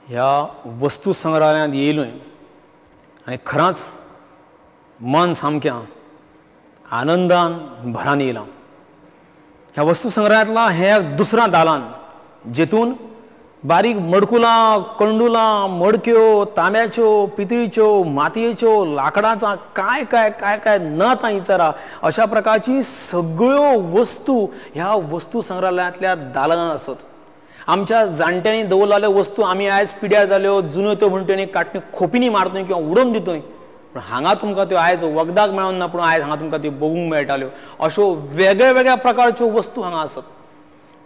ह्या वस्तू संग्रहालयांत येयलोय आनी खरांच मन सामकें आनंदान भरान येयलां. ह्या वस्तू संग्रहालयांतला हें दुसरा दालान जेतून बारीक मडकुलां, कंडुलां, मडक्यो, तांब्याच्यो, पितळीच्यो, मातयेच्यो, लांकडाचा काय काय काय काय न तांचरा अशा प्रकारची सगळ्यो वस्तू ह्या वस्तू संग्रहालयांतल्या दालनांत आसत. आमच्या जाणट्यांनी दवरलेल्यो वस्तू आमी आयज पिड्यार जाल्यो, जुन्यो त्यो म्हणटनी तेणी काटणी खोपींनी मारतोय किंवा उडोवन दितोय, पूण हांगा तुमकां त्यो आयज वखदाक मेळून ना, पूण आयज हांगा तुमकां त्यो बघूंक मेळटाल्यो. अश्यो वेगळ्या वेगळ्या प्रकारच्यो वस्तू हांगा आसत.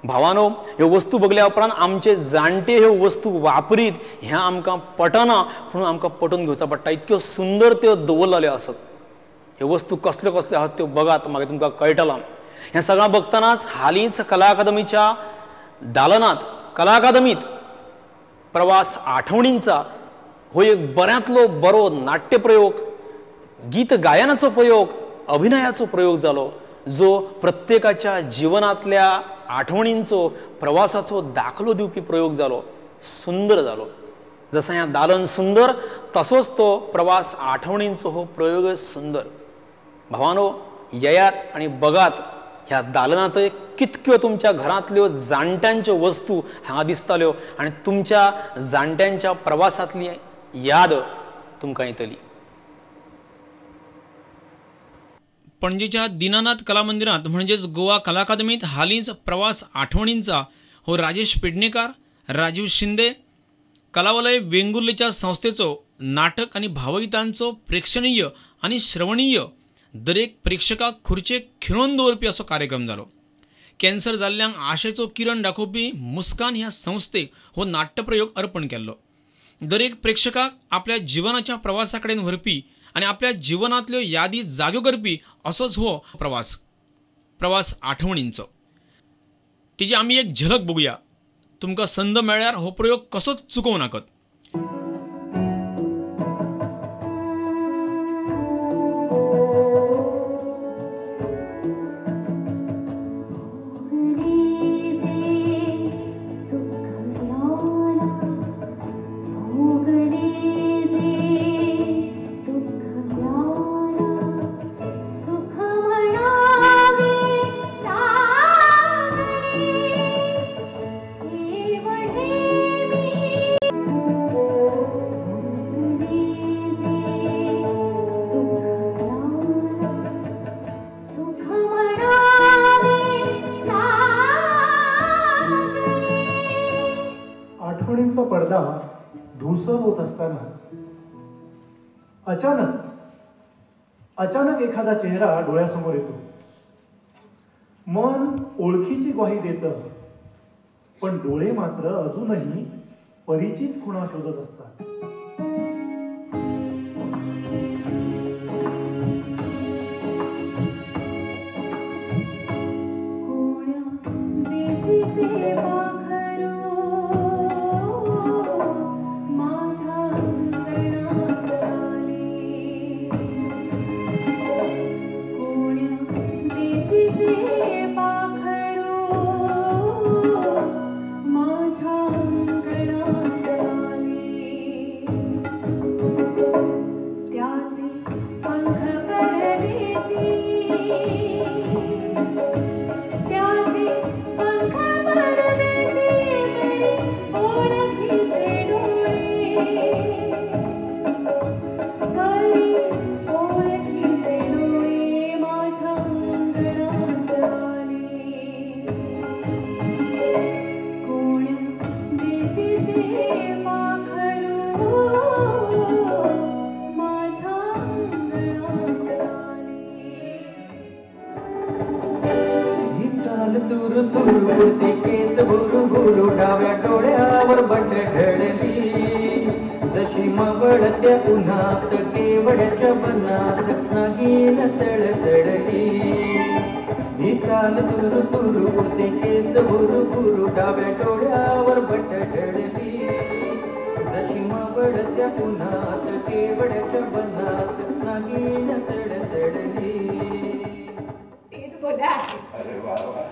भावानो, ह्यो वस्तू बघल्या उपरांत आमचे जाणटे ह्यो वस्तू वापरीत ह्या आमकां पटना, पूण आमकां पटोवन घेवचो पडटा. इतक्यो सुंदर त्यो दवरलेल्यो आसत. ह्यो वस्तू कसल्यो कसल्यो आसात त्यो बघात, मागीर तुमकां कळटलां. हें सगळें बघतनाच हालींच कला अकादमीच्या दालनांत, कला अकादमीत प्रवास आठवणींचा हो एक बऱ्यांतलो बरो नाट्यप्रयोग, गीत गायनाचो प्रयोग, अभिनयाचो प्रयोग जालो, जो प्रत्येकाच्या जिवनांतल्या आठवणींचो, प्रवासाचो दाखलो दिवपी प्रयोग जालो, सुंदर जालो. जसं ह्या दालन सुंदर तसोच तो प्रवास आठवणींचो हो प्रयोग सुंदर. भावानो, येयात आनी बघात ह्या दालनांतय कितक्यो तुमच्या घरांतल्यो जाणट्यांच्यो वस्तू हांगा दिसताल्यो आनी तुमच्या जाणट्यांच्या प्रवासांतली याद तुमकां येतली. पणजेच्या दीनानाथ कला मंदिरांत म्हणजेच गोवा कला अकादमीत हालींच प्रवास आठवणींचा हो राजेश पेडणेकार, राजीव शिंदे, कलावलय वेंगुर्लेच्या संस्थेचो नाटक आनी भावगितांचो प्रेक्षणीय आनी श्रवणीय दरेक प्रेक्षकाक खुर्चेक खिळोवन दवरपी असो कार्यक्रम जालो. कॅन्सर जाल्ल्यांक आशेचो किरण दाखोवपी मुस्कान ह्या संस्थेक हो नाट्यप्रयोग अर्पण केल्लो. दरेक प्रेक्षकाक आपल्या जिवनाच्या प्रवासा कडेन व्हरपी आनी आपल्या जिवनांतल्यो यादी जाग्यो करपी असोच हो प्रवास, प्रवास आठवणींचो. तिची आमी एक झलक बघूया. तुमकां संद मेळ्ळ्यार हो प्रयोग कसोच चुकोवं नाकात. पडदा धूसर होत असतानाच अचानक अचानक एखादा चेहरा डोळ्यासमोर येतो. मन ओळखीची ग्वाही देतं, पण डोळे मात्र अजूनही परिचित खुणा शोधत असतात.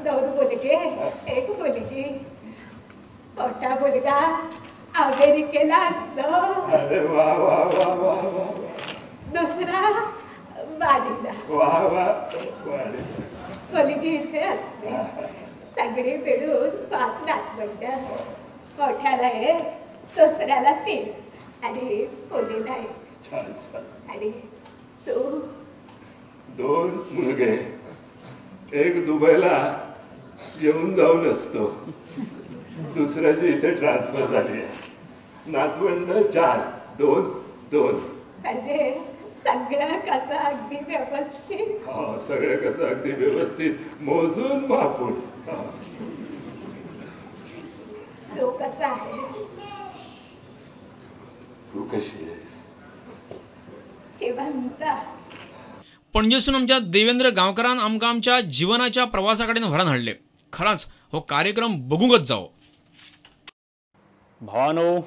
दोन मुलगे, एक मुलगी, मोठा मुलगा अमेरिकेला असतो. अरे वा वा वा वा वा. दुसरा वाडीला. वा वा. मुलगी इथे असते. सगळे मिळून 5 नातवंड. मोठ्याला 1, दुसऱ्याला 3 आणि मुलीला 1. छान छान. आणि तू? 2 मुलगे, एक दुबईला येऊन जाऊन असतो, दुसऱ्याची इथे ट्रान्सफर झाली आहे. नातवंड 4, 2 2. म्हणजे सगळं कसं अगदी व्यवस्थित. हो, सगळं कसं अगदी व्यवस्थित, मोजून मापून. तू कसा आहेस? तू कशी आहेस? जिवंत. पणजेसून आमच्या देवेंद्र गांवकरान आमकां आमच्या जिवनाच्या प्रवासा कडेन व्हरान हाडले. खरांच हो कार्यक्रम बघूंकच जावो. भावानो,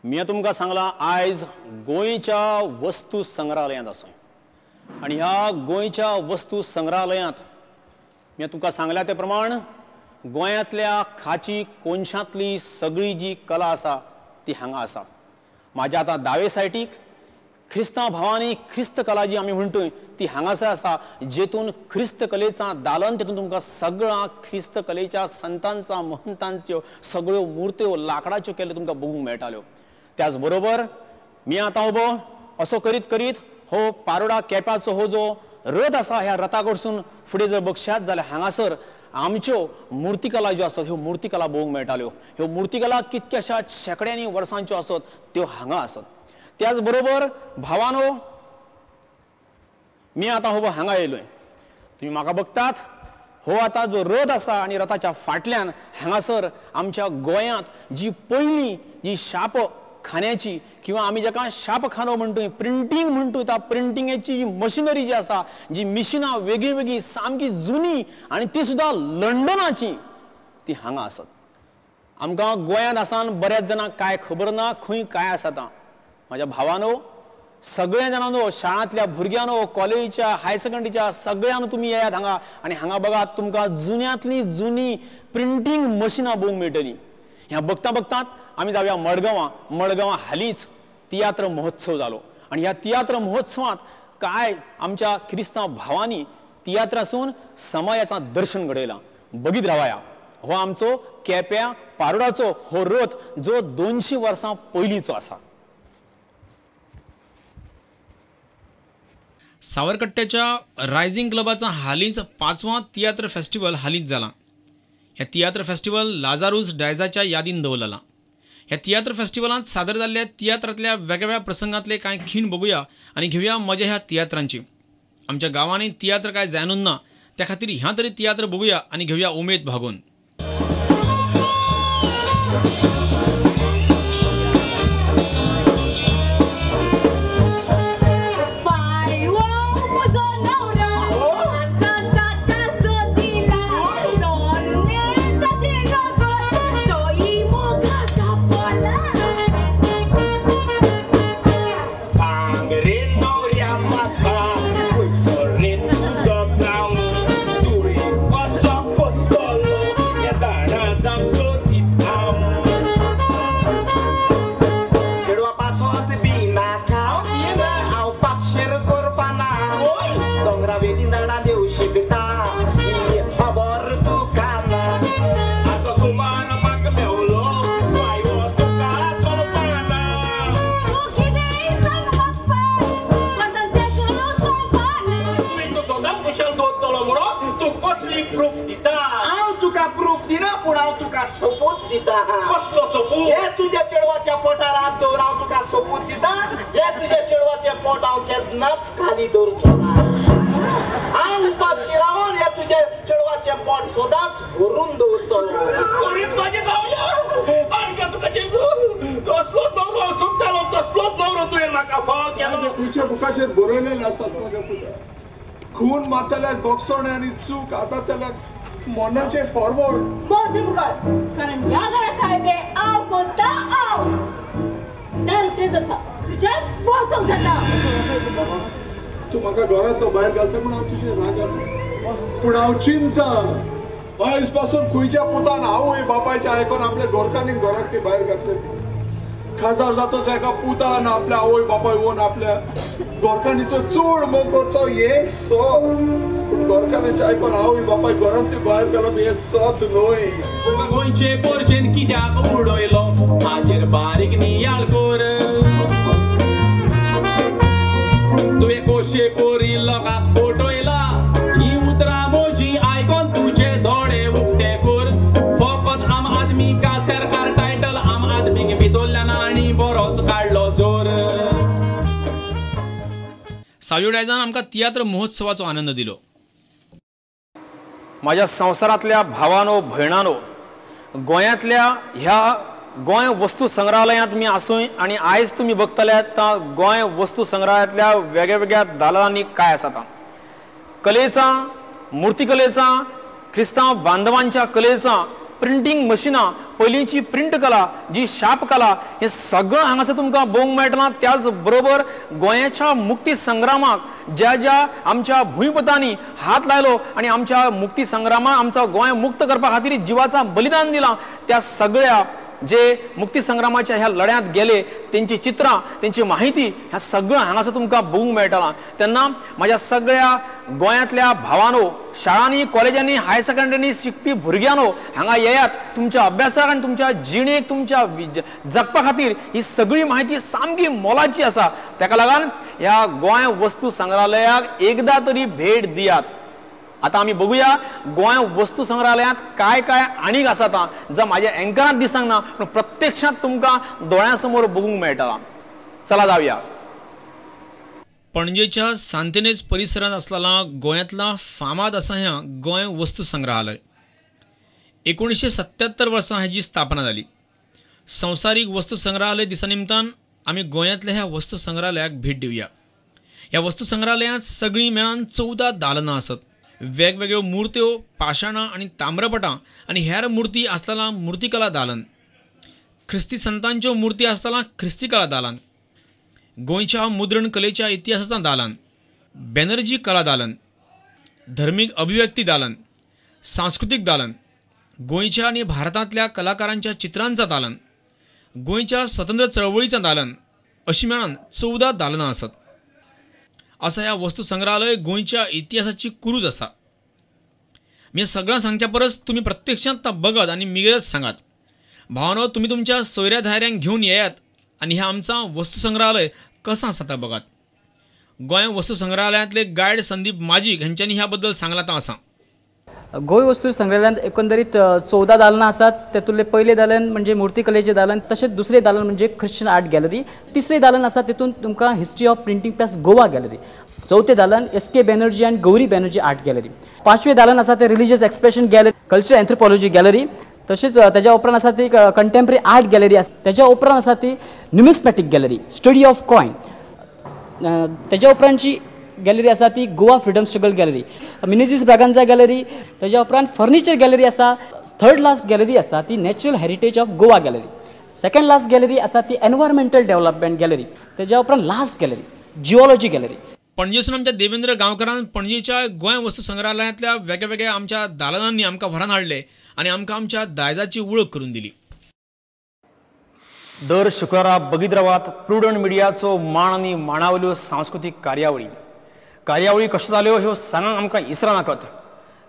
मी तुमकां सांगलां आयज गोंयच्या वस्तू संग्रहालयांत आसा आनी ह्या गोंयच्या वस्तू संग्रहालयांत मी तुमकां सांगल्या ते प्रमाण गोंयांतल्या खाची कोनशांतली सगळी जी कला आसा ती हांगा आसा. म्हाज्या आतां दावे सायटीक क्रिस्तांव भावांनी ख्रिस्त कला जी आमी म्हणटूय ती हांगासर आसा, जेतून ख्रिस्त कलेचा दालन, तेतून तुमकां सगळ्या ख्रिस्त कलेच्या संतांचा महंतांच्यो सगळ्यो मुर्त्यो लाकडाच्यो केल्ल्यो तुमकां बघूंक मेळटाल्यो. त्याच बरोबर मी आतां उबो असो करीत करीत हो पारोडा केप्याचो हो जो रथ आसा ह्या रथा कडसून फुडें जर बघशात जाल्यार हांगासर आमच्यो मुर्तीकला ज्यो आसत ह्यो मुर्तीकला बघूंक मेळटाल्यो. ह्यो मुर्तीकला कितक्याश्या शेंकड्यांनी वर्सांच्यो आसत त्यो हांगा आसत. त्याच बरोबर भावानो, मी आतां हो हांगा येयलोय, तुमी म्हाका बघतात, हो आतां जो रथ आसा आनी रथाच्या फाटल्यान हांगासर आमच्या गोंयांत जी पयलीं जी शाप खाण्याची किंवा आमी जाका शापखानो म्हणटूय, प्रिंटींग म्हणटूय, त्या प्रिंटिंगेची जी मशिनरी जी आसा, जी मिशिनां वेगळी वेगळी सामकी जुनी आनी ती सुद्दां लंडनाची, ती हांगा आसत. आमकां गोंयांत आसान बऱ्याच जाणांक कांय खबर ना खंय काय आसा तां. म्हाज्या भावानो, सगळ्या जाणांनो, शाळांतल्या भुरग्यांनो, कॉलेजीच्या, हायर सेकंडरीच्या सगळ्यांनो तुमी येयात हांगा आनी हांगा बघात तुमकां जुन्यांतली जुनी प्रिंटींग मशिनां बघूंक मेळटलीं. ह्या बघता बघतात आमी जावया मडगांवां. मडगांवां हालींच तियात्र महोत्सव जालो आनी ह्या तियात्र महोत्सवांत काय आमच्या क्रिस्तांव भावांनी तियात्रासून समाजाचा दर्शन घडयलां. बघीत रावया हो आमचो केप्यां पारोडाचो हो रथ जो 200 वर्सां पयलींचो आसा. सावरकट्ट्याच्या रायझिंग क्लबाचा हालींच 5वां तियात्र फेस्टिवल हालींच जाला. ह्या तियात्र फेस्टिवल लाजारूस डायजाच्या यादीन दवरला. ह्या तियात्र फेस्टिवलांत सादर जाल्ल्या तियात्रांतल्या वेगवेगळ्या प्रसंगांतले कांय खीण बघूया आनी घेवया मजा ह्या तियात्रांची. आमच्या गांवांनी तियात्र काय जाणून ना, त्या खातीर ह्या तरी तियात्र बघूया आनी घेवया उमेद भागोवन. तुझ्या चेडवाच्या पोटार हात दवर, हांव तुका सोपूत दिता, हे तुझ्या चेडवाचे पोट हांव केन्नाच खाली दवरचो ना. हांव उपाशी रावन हे तुझ्या चेडवाचे पोट सदांच भरून दवरतलो. तसलोच नवरो तसलोच नवरो तुवें म्हाका फावो केलो. तुझ्या बुकाचेर बरयलेलें आसा म्हज्या पुता, खून मारतल्याक बोगसोण आनी चूक आतां त्याला मनाचे फॉरवर्ड मोसे मुखार, कारण ह्या घरात कायदे आव कोणता आव दार तेच आसा तुज्यान वचोंक जाता. तूं म्हाका घरांतलो भायर घालता पूण हांव तुजेर रागार, पूण हांव चिंता आयज पासून खंयच्या पुतान आवय बापायचें आयकून आपल्या घरकान्नीक घरांत ती भायर घातली. काजार जातोच एका पुतान आपल्या आवय बापाय येवन आपल्या गोरकांनीचो चड मोग करचो हें सत, पूण गोरकांनीचें आयकून आवय बापाय घरांतली भायर घालप हें सत न्हय. गोंयचे पोरचेन कित्याक उडयलो हाचेर बारीक नियाळ कर, तुवें कोशे पोरी लोकांक फटयला, ही उतरां म्हजी आयकोन तुजे दोळे उक्ते कर. फकत आम आदमी का सरकार टायटल आम आदमीक भितरल्यान आनी बरोच काडलो जोर. सावियो डायजान आमकां तियात्र महोत्सवाचो आनंद दिलो. माझ्या संवसारांतल्या भावानो भयणानो, गोंयांतल्या ह्या गोंय वस्तू संग्रहालयांत मी आसूय आनी आयज तुमी बघतले ता गोंय वस्तू संग्रहालयांतल्या वेगळ्यावेगळ्या दालनांनी काय आसा ता कलेचा, मूर्तिकलेचा, क्रिस्तांव बांधवांच्या कलेचा, प्रिंटींग मशिनां, पयलींची प्रिंट कला जी शाप कला, हें सगळें हांगासर तुमकां पळोवंक मेळटलां. त्याच बरोबर गोंयाच्या मुक्ती संग्रामाक ज्या ज्या आमच्या भूंयपतांनी हात लायलो आनी आमच्या मुक्ती संग्रामाक आमचो गोंय मुक्त करपा खातीर जिवाचा बलिदान दिलां त्या सगळ्या जे मुक्ती संग्रामाच्या ह्या लढ्यांत गेले तेंची चित्रां, तेंची माहिती ह्या सगळं हांगासर तुमकां बघूंक मेळटलां. तेन्ना म्हाज्या सगळ्या गोंयांतल्या भावानो, शाळांनी, कॉलेजांनी, हायर सेकंडरीनी शिकपी भुरग्यांनो हांगा येयात. तुमच्या अभ्यासाक आनी तुमच्या जिणेक, तुमच्या जगपा खातीर ही सगळी माहिती सामकी मोलाची आसा. ताका लागून ह्या गोंय वस्तू संग्रहालयाक एकदां तरी भेट दियात. आतां आमी बघूया गोंय वस्तू संग्रहालयांत काय काय आनीक आसा ता जा म्हाज्या एंकरांत दिसंक ना पूण प्रत्यक्षांत तुमकां दोळ्यां समोर बघूंक मेळटला. चला जावया. पणजेच्या सांतिनेज परिसरांत आसलेला गोंयांतला फामाद आसा ह्या गोंय वस्तू संग्रहालय. 1977 वर्सां हेजी स्थापना जाली. संवसारीक वस्तू संग्रहालय दिसा निमतान आमी गोंयांतल्या ह्या वस्तू संग्रहालयाक भेट दिवया. ह्या वस्तू संग्रहालयांत सगळीं मेळान 14 दालनां आसत. वेगवेगळ्यो मूर्त्यो, पाशाणां आनी ताम्रपटां आनी हेर मूर्ती आसतना मूर्तिकला दालन, ख्रिस्ती संतांच्यो मूर्ती आसतना ख्रिस्ती कला दालन, गोंयच्या मुद्रण कलेच्या इतिहासाचा दालन, बॅनर्जी कला दालन, धर्मीक अभिव्यक्ती दालन, सांस्कृतीक दालन, गोंयच्या आनी भारतांतल्या कलाकारांच्या चित्रांचा दालन, गोंयच्या स्वतंत्र चळवळीचा दालन अशी मेळान 14 दालनां आसत. असा ह्या वस्तू संग्रहालय गोंयच्या इतिहासाची कुरूज आसा. मी सगळ्यां सांगच्या परस तुमी प्रत्यक्षांत बघत आनी मिगेलच सांगात. भावानो, तुमी तुमच्या सोयऱ्या धायऱ्यांक घेवन येयात आनी ह्या आमचा वस्तू संग्रहालय कसां आसा ता बघात. गोंय वस्तू संग्रहालयांतले गायड संदीप माजीक हेंच्यांनी ह्या बद्दल सांगलां ता आसा. गोंय वस्तू संग्रहालयांत एकंदरीत 14 दालनां आसात. तातूंतलें पयलें दालन म्हणजे मूर्तिकलेचें दालन, तशेंच दुसरें दालन म्हणजे ख्रिश्चन आर्ट गॅलरी, तिसरें दालन आसा तातूंत तुमकां history of printing press Goa gallery, चवथें दालन एस के बॅनर्जी आनी गौरी बॅनर्जी आर्ट गॅलरी, पांचवें दालन आसा तें religious expression gallery, cultural anthropology gallery, तशेंच ताज्या उपरांत आसा ती कंटेम्पररी आर्ट गॅलरी आसा, ताज्या उपरांत आसा ती numismatic gallery, study of coin, ताज्या उपरांतची गॅलरी आसा ती Goa freedom struggle gallery, Menezes Braganza gallery, ताज्या उपरांत फर्निचर गॅलरी आसा, थर्ड लास्ट गॅलरी आसा ती natural heritage of Goa gallery, second last gallery आसा ती एनवायरमेंटल डेव्हलपमेंट गॅलरी, ताज्या उपरांत लास्ट गॅलरी जिओलॉजी गॅलरी. पणजेसून आमच्या देवेंद्र गांवकरान पणजेच्या गोंय वस्तू संग्रहालयांतल्या वेगळ्यावेगळ्या आमच्या दालनांनी आमकां व्हरान हाडले आनी आमकां आमच्या दायजाची वळख करून दिली. दर शुक्रारा बगीत रावात प्रुडंट मिडियाचो माण आनी माणावल्यो सांस्कृतीक कार्यावळी. कार्यावळी कश्यो जाल्यो ह्यो सांगांक आमकां इसरा नाकत.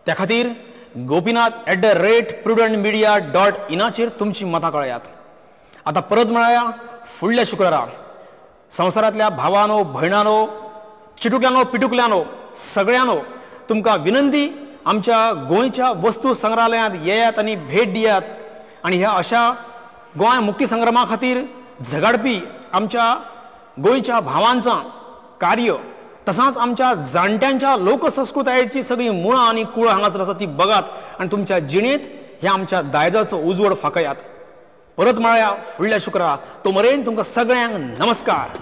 त्या खातीर Gopinath @prudentmedia.in तुमची मतां कळयात. आतां परत मेळया फुडल्या शुक्रारा. संवसारांतल्या भावानो, भयणानो, चिटुकल्यानो, पिटुकल्यानो, सगळ्यांनो तुमकां विनंती, आमच्या गोंयच्या वस्तू संग्रहालयांत येयात आनी भेट दियात आनी ह्या अशा गोंय मुक्ती संग्रामा खातीर झगाडपी आमच्या गोंयच्या भावांचा कार्य तसांच आमच्या जाणट्यांच्या लोकसंस्कृतायेची सगळीं मुळां आनी कुळां हांगासर आसा ती बघात आनी तुमच्या जिणेंत ह्या आमच्या दायजाचो उजवड फाकयात. परत मेळया फुडल्या शुक्रारा. तो मेरेन तुमकां सगळ्यांक नमस्कार.